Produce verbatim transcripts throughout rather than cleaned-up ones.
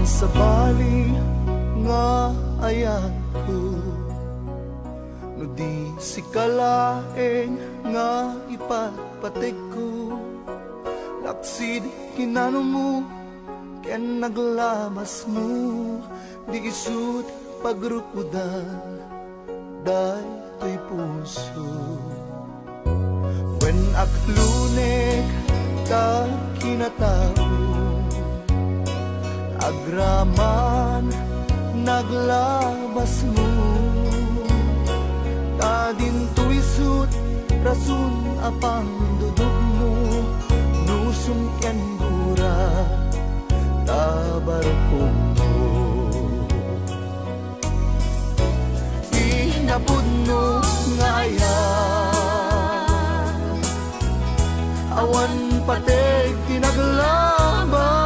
Sabali nga ayatko, no di sika laeng nga ipatpategko, laksid kinanumo ken naglabasmo, di isut' pagrukodan daytoy puso. Wen, aklunek ta kinatao, agraman naglabasmo, ta dinto isut' rason a pangdudugmo, nusum ken gura ta barukommo. Ti napudno nga ayat, awan pateg ti naglabas,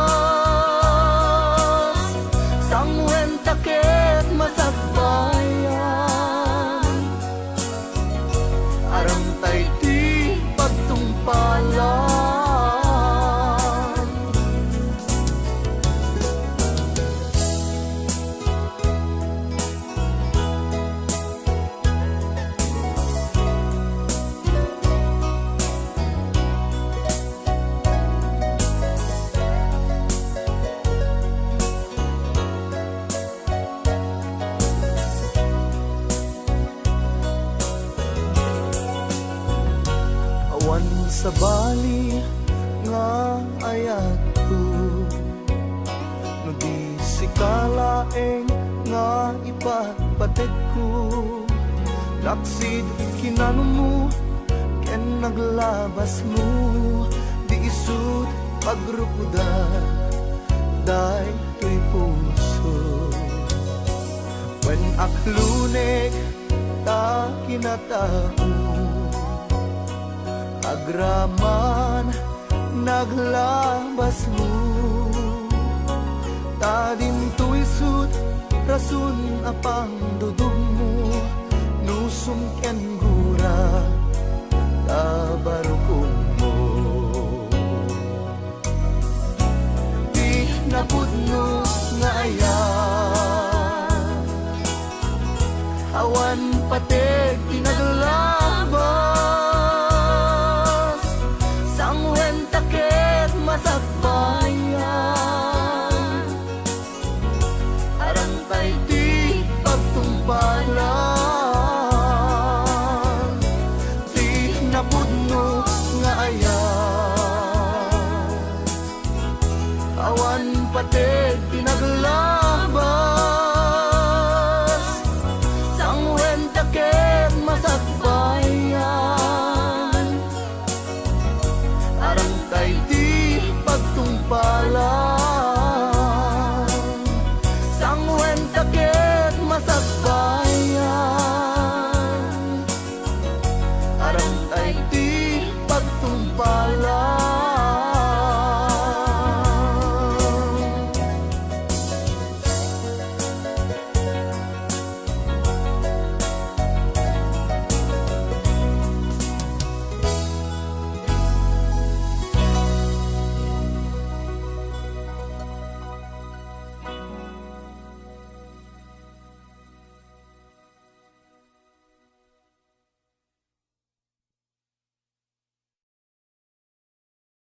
sanguen ta ket masakbayan. Aramtay ti pagtungpalan. Awan sabali nga ayatko, no di sika laeng nga ipatpategko, laksid kinanumo ken naglabasmo, di isut' pagrukodan daytoy puso. Wen, aklunek ta kinatao, agraman naglabasmo, ta dinto isut' rason a pangdudugmo, nusum ken gura ta barukommo. Ti napudno nga ayat, awan pateg ti nagla